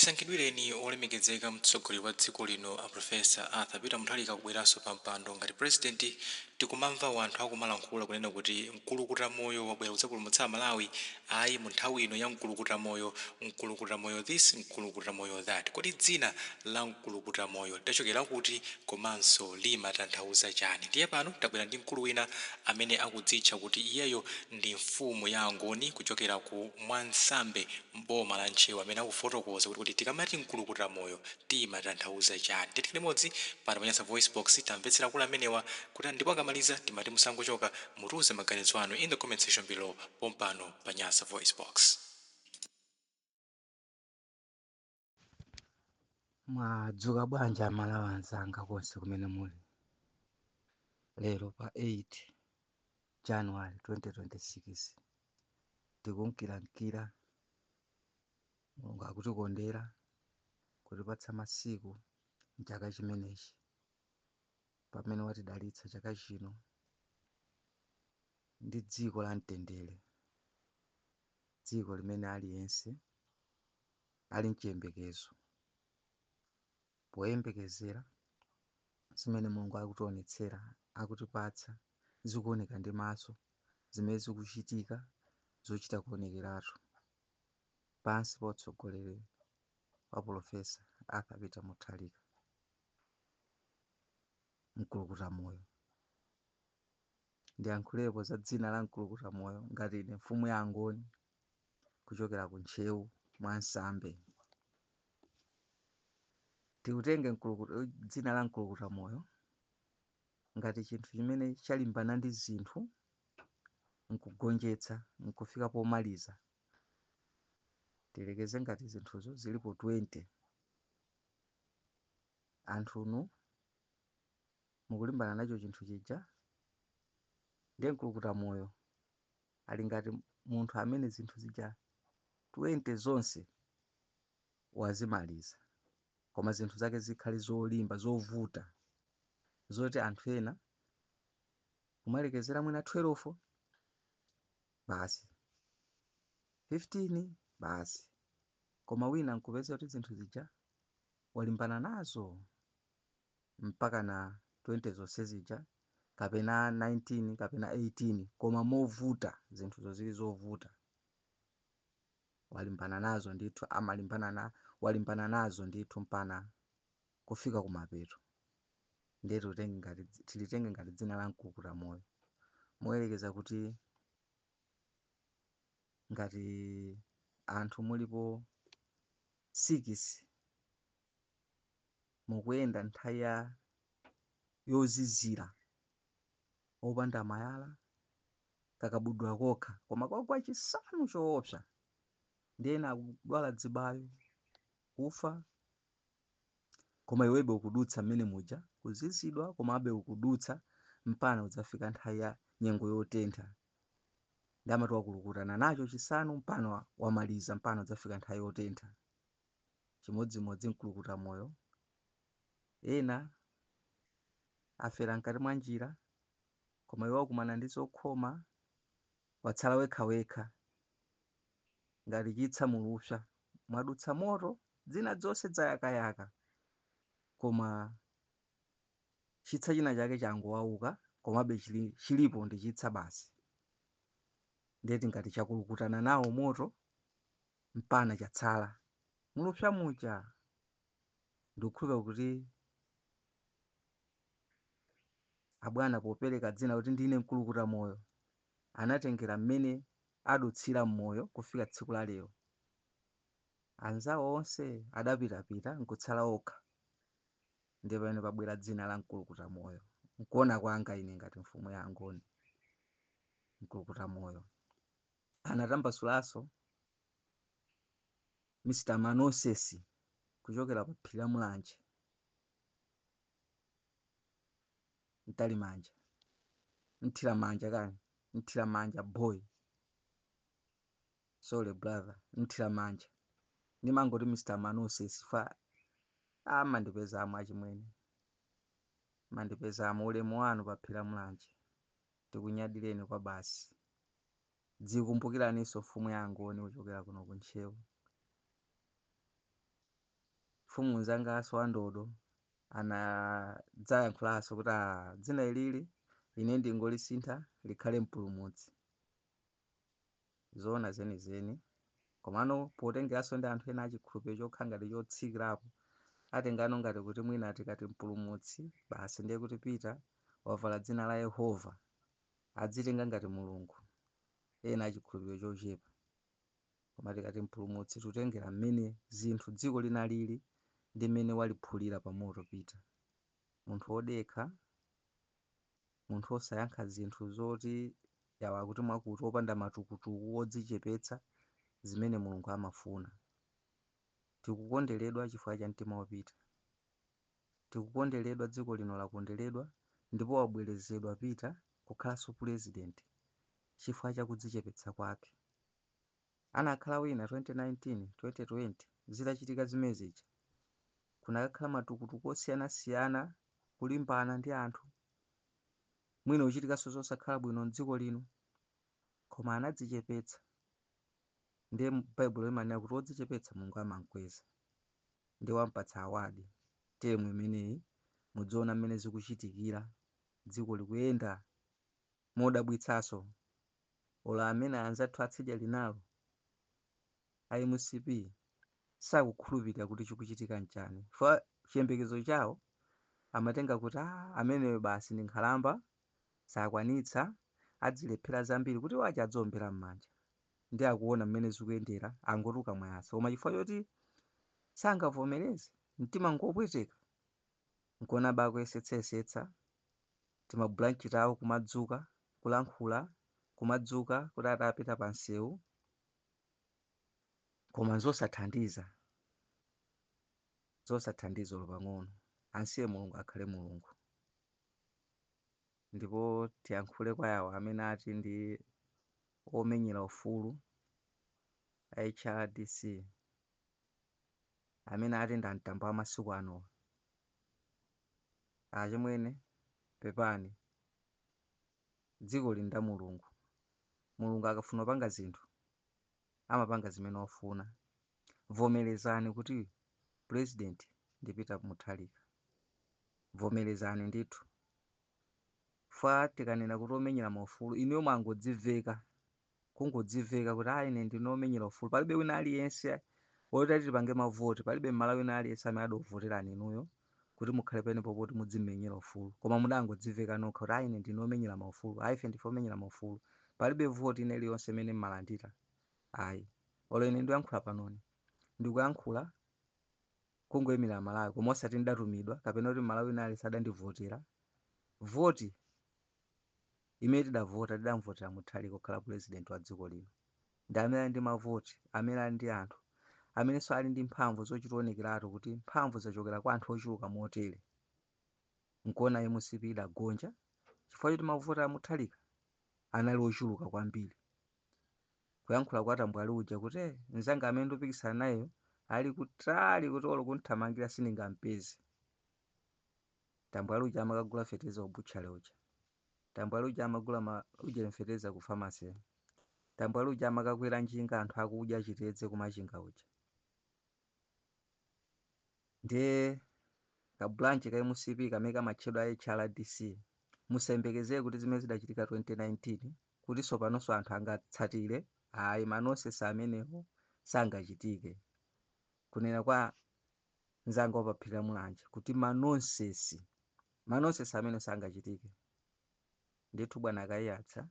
Chisankhidwireni olemekezeka mtsogoleri wa dziko lino a Professor Arthur Peter Mutharika kubweranso pa mpando ngati President, tikumamva wanthu akumalankhula kunena kuti mkulukuta moyo wabwera kudzapulumutsa Amalawi, ayi mu nthawi ino ya mkulukuta moyo, mkulukuta moyo this, mkulukuta moyo that. Kodi dzina la mkulukuta moyo lidachokera kuti komanso limatanthauza chani? Ndiye pano tabwera ndi mkulu wina amene akudzitcha kuti iyeyo ndi mfumu ya Angoni kuchokera ku Mwansambe m'boma la Ntcheu amene akufotokoza kuti kodi tikamati mkulukuta moyo timatanthauza chani. Tiyeni tikhale limodzi pano pa Nyasa VoiceBox, tamvetsera akulu amenewa kuti ndipo akamaliza timati musangochoka, mutiuze maganizo anu in the comment section below pompano pa Nyasa VoiceBox. Mwadzuka bwanji Amalawi anzanga konse kumene muli? Lero pa 8 January 2026 tikunkirankira, Mulungu akutikondera kutipatsa masiku mchaka chimenechi pamene watidalitsa chaka chino ndi dziko la mtendere, dziko limene aliyense ali mchiyembekezo poyembekezera zimene Mulungu akutionetsera, akutipatsa, zikuoneka ndi maso, zimene zikuchitika zochita kuonekeratu pansi pa utsogoleri wa Polofesa Arthur Peter Mutharika, mkulukuta moyo. Ndiyankhulepo za dzina la mkulukuta moyo ngati ine mfumu ya Angoni kuchokera ku Ntcheu Mwansambe. Tikutenge dzina la mkulukuta moyo ngati chinthu chimene chalimbana ndi zinthu nkugonjetsa nkufika pomaliza. Tilekeze ngati zinthuzo zilipo 20, anthunu mukulimbana nacho chinthu chija, ndiye mkulukuta moyo ali ngati munthu amene zinthu zija 20 zonse wazimaliza, koma zinthu zake zikhale zolimba, zovuta, zoti anthu ena kumalekezera mwina 12 basi, 15 basi, koma wina nkupeza kuti zinthu zija walimbana nazo mpaka na 20 zonse zija, kapena 19 kapena 18, koma movuta, zinthuzo zili zovuta, walimbana nazo ndithu, amalimbana na walimbana nazo ndithu mpana kufika kumapeto. Ndiye tilitenge ngati dzina la mkulukuta moyo moyerekeza kuti ngati anthu mulipo 6 mukuyenda nthawi ya yozizira, opanda mayala, kakabudula kokha, koma kwagwa chisanu choopsa, ndi ena akudwala dzibayo, kufa, koma iwebe ukudutsa mmene muja, kuzizidwa, komabe ukudutsa mpana udzafika nthawi ya nyengo yotentha. Ndi amati wakulukutana nacho chisanu mpana wamaliza, mpana udzafika nthawi yotentha. Chimodzimodzi mkulukuta moyo, ena afera mkati mwa njira, koma iwe wakumana ndi zokhoma, watsala wekhawekha ngati chitsa mulupsa, mwadutsa moto, dzina zonse dzayakayaka, koma chitsa china chake changowauka, komabe chilipo ndi chitsa basi. Ndiye tingati chakulukutana nawo moto mpana chatsala mulupsa muja. Ndikukhulupirira kuti abwana popereka dzina kuti ndine mkulukuta moyo anatengera mmene adutsira mmoyo kufika tsiku la lero. Anzawo onse adapitapita nkutsala okha, ndiye pamene pabwera dzina la mkulukuta moyo. Nkuona kwanga ine ngati mfumu ya Angoni, mkulukuta moyo anatambasulanso Mr Manosesi kuchokera pa phiri la Mulanje, Mtalimanja, Mthiramanja kani, Mthiramanja boy, sorry brother, Mthiramanja. Ndimangoti Mr Manosesi fa amandipezamo achimwene, mandipezamo. Ulemu wanu pa phiri la Mulanje, tikunyadireni kwa basi. Dzikumbukiraninso mfumu ya Angoni kuchokera kuno ku Ntcheu. Mfumu nzangaso wandodo anadzayankhulanso kuti dzina ilili ine ndingolisintha likhale Mpulumutsi. Zoona zenizeni. Komano potengeranso ndi anthu ena achikhulupiriro chokhala ngati chotsikirapo, atengano ngati kuti mwina tikati Mpulumutsi basi ndiye kuti Peter wavala dzina la Yehova, adzitenga ngati Mulungu, ena achikhulupiriro chochepa. Koma tikati Mpulumutsi tutengera mmene zinthu dziko linalili ndi mmene waliphulira pamoto Peter. Munthu wodekha, munthu wosayankha zinthu zoti yawa kuti mwakuti, wopanda matukutuku, wodzichepetsa, zimene Mulungu amafuna. Tikukondeledwa chifukwa cha mtima wa Peter. Tikukondeledwa, dziko lino lakondeledwa ndipo wabwerezedwa Peter kukhalanso president chifukwa cha kudzichepetsa kwake. Anakhala wina 2019, 2020 zitachitika zimene zija, kunakakhala matukutuku osiyanasiyana, kulimbana ndi anthu, mwina uchitikanso zosakhala bwino mdziko lino, koma anadzichepetsa. Ndiye Baibulo limanena kuti wodzichepetsa Mulungu amamkweza, ndiye wampatsa award term imeneyi. Mudziona mmene zikuchitikira, dziko likuyenda modabwitsanso. Olo amene anzathu atsidya linalo a MCP sakukhulupirira kuti chikuchitika nchani, chifukwa chiyembekezo chawo amatenga kuti ameneyo basi ndi nkhalamba, sakwanitsa, adzilephera zambiri, kuti waja adzombera m'manja. Ndi akuona mmene zikuyendera, angotuka mwayasa. Koma chifukwa choti sangavomereze, mtima ngopweteka, nkuona bakuyesetsayesetsa timabranch tawo kumadzuka kulankhula, kumadzuka kuti atapita pa msewu, koma nzosathandiza, zosathandiza olo pang'ono. Ansiye Mulungu akhale Mulungu. Ndipo tiyankhule kwa yawo amene ati ndi omenyera ufulu a HRDC, amene ati ndi amtambo amasiku anowa. Achimwene, pepani, dziko lili nda Mulungu. Mulungu akafuna kupanga zinthu amapanga zimene wafuna. Vomerezani kuti president ndi Peter Mutharika, vomerezani ndithu. Fa tikanena kuti omenyera maufulu, inuyo mwangodziveka, kungodziveka kuti ayi, ine ndine omenyera ufulu. Palibe wina aliyense woti ati tipange mavoti, palibe mmalawi wina aliyense amene adavoterani inuyo kuti mukhale penepo poti mudzimenyera ufulu, koma mudangodziveka nokha kuti ayi, ine ndine omenyera maufulu, ayi, ife ndife omenyera maufulu. Palibe voti ine iliyonse imene mmalandira, ayi. Olo ine ndikuyankhula panoni, ndikuyankhula kungoyimira Malawi, koma osati ndatumidwa kapena kuti Malawi wina aliyense adandivotera. Voti imene tidavota, tidamvotera Mutharika kukhala president wa dziko lino. Ndi amene ali ndi mavoti, amene ali ndi anthu, amenenso ali ndi mphamvu zochitonekeratu kuti mphamvu zachokera kwa anthu ochuluka motere. Nkuona MCP idagonja chifukwa choti mavoti a Mutharika anali ochuluka kwambiri. Kuyankhula kwa tambwali uja kuti mnzanga amene ndipikisana nayeyo ali kutali, kuti olo kunthamangira sindingampeze. Tambwali uja amakagula fetereza ku butchery uja, tambwali uja amagula ma ujeni fetereza ku pharmacy, tambwali uja amakakwera njinga anthu akudya chitedze kumachinga uja. Ndiye ka branch ka MCP kamene kamatchedwa HRDC, musayembekezere kuti zimene zidachitika 2019 kuti sopanonso anthu angatsatire, ayi, manonsense amenewo sangachitike. Kunena kwa mnzanga wapaphiri la Mulanje kuti manonsense, manonsense amene sangachitike ndithu. Bwana Akayiyatsa,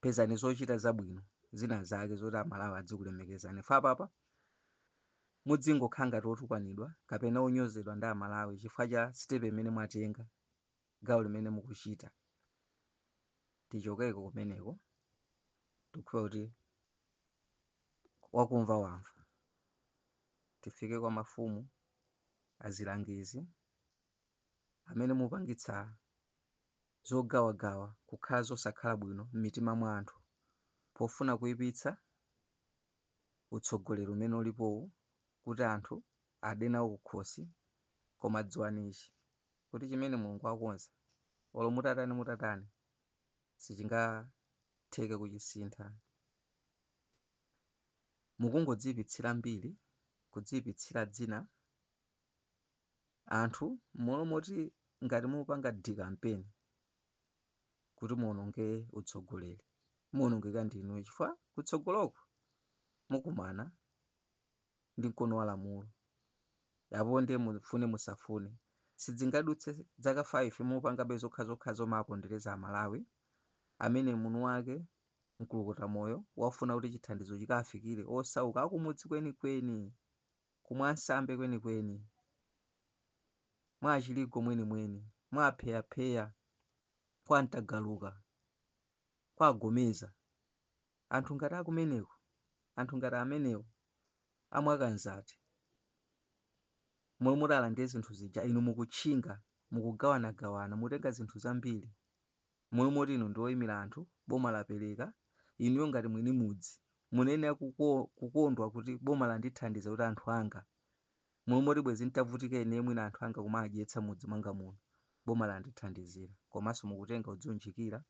pezani zochita zabwino zina zake zoti Amalawi adzikulemekezani. Fa papa mudzingo ngati otukwanidwa kapena onyozedwa ndi Amalawi chifukwa cha step imene mwatenga, gawo limene mukuchita. Tichokeko kumeneko, tikhuwa kuti wakumva wamva. Tifike kwa mafumu azilangizi amene mupangitsa zogawagawa kukhala zosakhala bwino m'mitima mwa anthu pofuna kuyipitsa utsogoleri umene ulipowu, kuti anthu ade nawo kukhosi. Koma dziwani ichi, kuti chimene Mulungu akonza, olo mutatani mutatani, sichingatheke kuchisintha. Mukungodziyipitsira mbiri. Kudziyipitsira dzina anthu m'malo moti ngati mupanga decampaign kuti muwononge utsogoleri, muwonongeka ndinuyo, chifukwa kutsogoloko mukumana ndi mkono wa lamulo. Apo ndiye mufune musafune, sidzingadutse zaka 5 mupangabe zokhazokha zomapondereza Amalawi amene munthu wake mkulukuta moyo wafuna kuti chithandizo chikafikire osauka akumudzi kwenikweni, kumwansambe kwenikweni, mwachiligo mwenimweni, mwapheyapheya, kwa Mtagaluka, kwa Gomeza. Anthu ngati akumeneko, anthu ngati amenewo amwakanzati momwe mutalandire zinthu zija, inu mukutchinga, mukugawanagawana, mutenga zinthu zambiri momwe moti inu ndi oyimira anthu. Boma lapereka, inuyo ngati mwini mudzi munene kukondwa kuti boma landithandiza kuti anthu anga, momwe moti bwezi ntavutika ine mwina anthu anga kumadyetsa mudzi mwanga muno, boma landithandizira. Komanso mukutenga kudziunjikira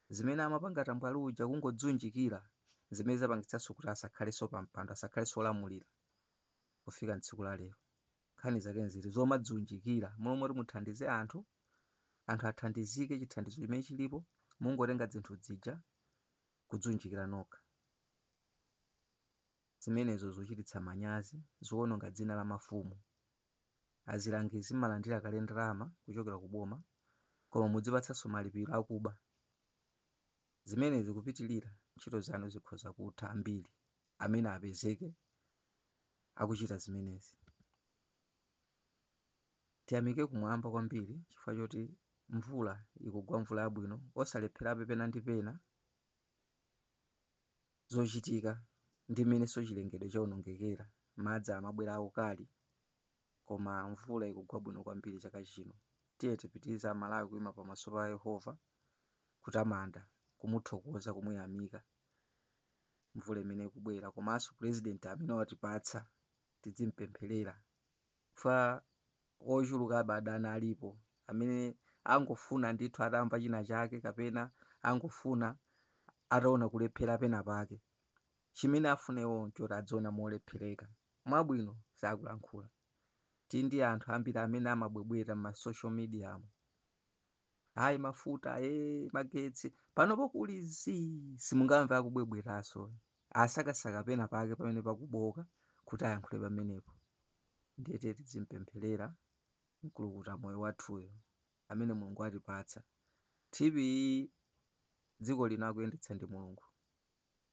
zimene amapanga tambwali uja, kungodziunjikira zimene zapangitsanso kuti asakhalenso pa mpando, asakhalenso olamulira kufika tsiku la lero. Nkhani zake nziti zomadziunjikira momwe moti muthandize anthu, anthu athandizike, chithandizo chimene chilipo mungotenga zinthu zija kudziunjikira nokha. Zimenezo zochititsa manyazi, zowononga dzina la mafumu. Azilangizi mmalandira kale ndalama kuchokera ku boma, koma mudzipatsanso malipiro akuba. Zimenezi kupitilira, ntchito zanu zikhoza kutha ambiri amene apezeke akuchita zimenezi. Tiyamike kumwamba kwambiri chifukwa choti mvula ikugwa, mvula yabwino, osalepherabe pena ndi pena zochitika ndi mmenenso chilengedwe chawonongekera. Madzi amabwera aukali, koma mvula ikugwa bwino kwambiri chaka chino. Tiye tipitirize Amalawi kuyima pamaso pa Yehova, kutamanda, kumuthokoza, kumuyamika mvula imene ikubwera, komanso president amene watipatsa tidzimpempherera. Fa ochuluka adani alipo amene angofuna ndithu atamva china chake kapena angofuna ataona kulephera pena pake. Chimene afuna iwo nchoti adziona molephereka. Mwabwino sakulankhula. Tili ndi anthu ambiri amene amabwebweta m'ma social media mo, ayi mafuta, magetsi, panopo kuli zii, simungamve akubwebwetanso. Asakasaka pena pake pamene pakuboka kuti ayankhule pamenepo. Ndiye tiye tidzimpempherera mkulukuta moyo wathuyo amene Mulungu atipatsa. TV iyi, dziko lino akuyendetsa ndi Mulungu,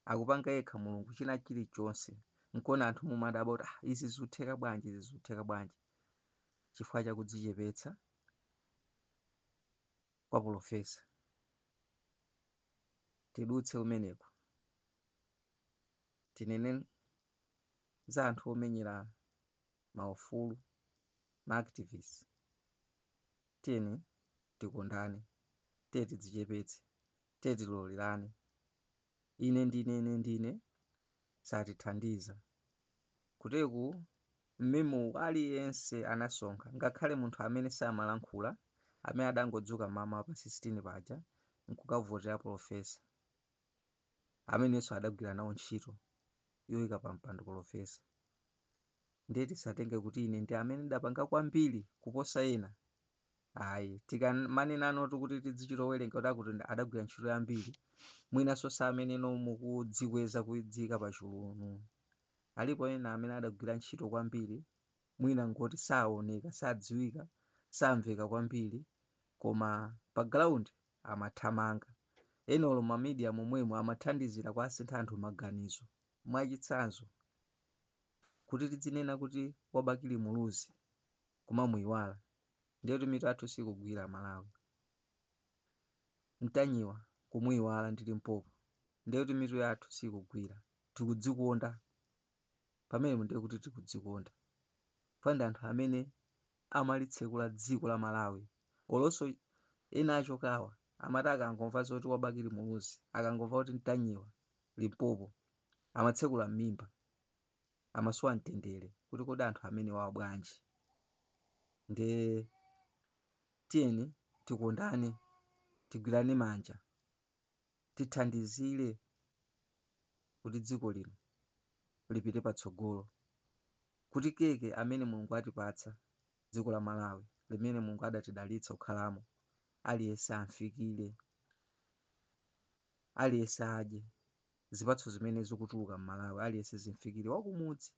akupanga yekha Mulungu china chilichonse. Nkuona anthu mumadabwa kuti, ah, izi zikutheka bwanji, izi zikutheka bwanji? Chifukwa chakudzichepetsa kwa professor. Tidutse kumeneko, tinene za anthu omenyera maufulu, ma activists. Tiyeni tikondane, tiye tidzichepetse, tiye tilolerane. Ine ndine, ine ndine satithandiza. Kuteku mmemo aliyense anasonkha, ngakhale munthu amene samalankhula, amene adangodzuka mama pa 16 paja nkukavotera professor, amenenso adagwira nawo ntchito yoyika pa mpando professor. Ndiye tisatenge kuti ine ndi amene ndapanga kwambiri kuposa ena, ayi. Tikamanenano kuti tidzichita owerenga kuti akuti adagwira ntchito yambiri, mwinanso sa ameneno mukudzikweza kudzika pa chulunu. Alipo ena amene adagwira ntchito kwambiri, mwina ngoti saoneka, sadziwika, samveka kwambiri, koma pa ground amathamanga. Ena olo ma media momwemo amathandizira kuasintha anthu maganizo. Mwachitsanzo, kuti tidzinena kuti wabakili Muluzi kumamuyiwala, ndiye kuti mitu athu sikugwira. Malawi, Mtanyiwa kumuyiwala ndi Limpopo, ndiye kuti mitu yathu sikugwira. Tikudzikonda pamene, ndiye kuti tikudzikonda fanda. Anthu amene amalitsekula dziko la Malawi, olonso ena achokawa amati akangomva zoti wabakili Muluzi, akangomva kuti Mtanyiwa, Limpopo, amatsekula m'mimba, amasowa mtendere kuti kodi anthu amene wawa bwanji? Nde tiyeni tikondane, tigwirane manja, tithandizire kuti dziko lino lipite patsogolo. Kuti keke amene Mulungu atipatsa dziko la Malawi, limene Mulungu adatidalitsa kukhalamo, aliyense amfikire, aliyense adye zipatso zimene zikutuluka m'Malawi, aliyense zimfikire, wakumudzi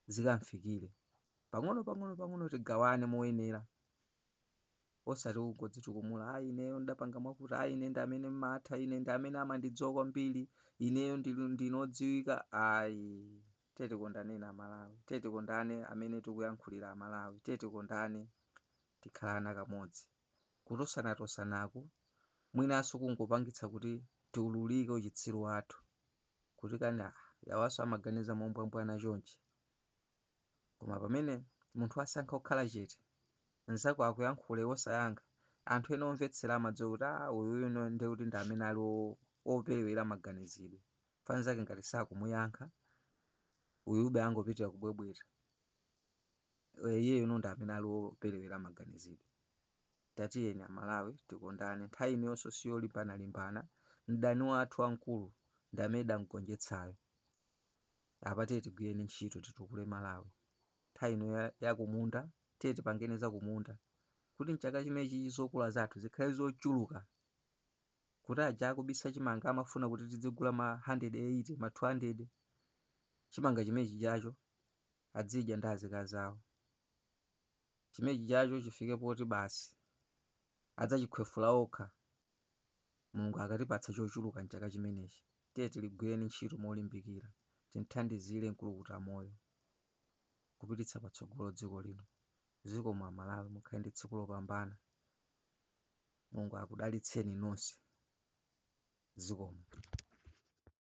zikamfikire pang'ono pang'ono pang'ono, tigawane moyenera, osati kungodzitukumula, "Ayi, ineyo ndapanga mwakuti, ayi, ine ndi amene mmatha, ine ndi amene amandidziwa kwambiri, ineyo ndinodziwika." Ayi, tiye tikondaneni Amalawi, tiye tikondane amene tikuyankhulira Amalawi, tiye tikondane, tikhalana kamodzi. Kutosanatosanaku mwinanso kungopangitsa kuti tiululike uchitsiru wathu, kuti kani yawaso amaganiza mombwambwana chonchi. Koma pamene munthu asankha kukhala chete, nzako akuyankhula wosayankha, anthu ena omvetsera amadziwa kuti uyuyu ndiye kuti ndi amene ali operewera maganizidwe. Fanzake ngati sakumuyankha, uyube angopitira kubwebweta, iyeyo ndi amene ali operewera maganizidwe. Tatiyeni Amalawi tikondane. Nthawi inonso siyolimbana-limbana. Mdani wathu wamkulu ndi amene damgonjetsayo. Apa tiye tigwireni ntchito, titukule Malawi. Nthawi ino yakumunda, tiye tipangeni zakumunda kuti mchaka chimenechi zokula zathu zikhale zochuluka, kuti aja akubisa chimanga amafuna kuti tizigula ma 180, ma 200, chimanga chimene chijacho adzidya ndi azikazi awo. Chimene chijacho chifike poti basi adzachikhwefula okha. Mulungu akatipatsa chochuluka mchaka chimenechi, tiye tiligwireni ntchito molimbikira, tinthandizire mkulukuta moyo kupititsa patsogolo dziko lino. Zikomo Amalawi, mukhale ndi tsiku lopambana. Mulungu akudalitseni nonse. Zikomo.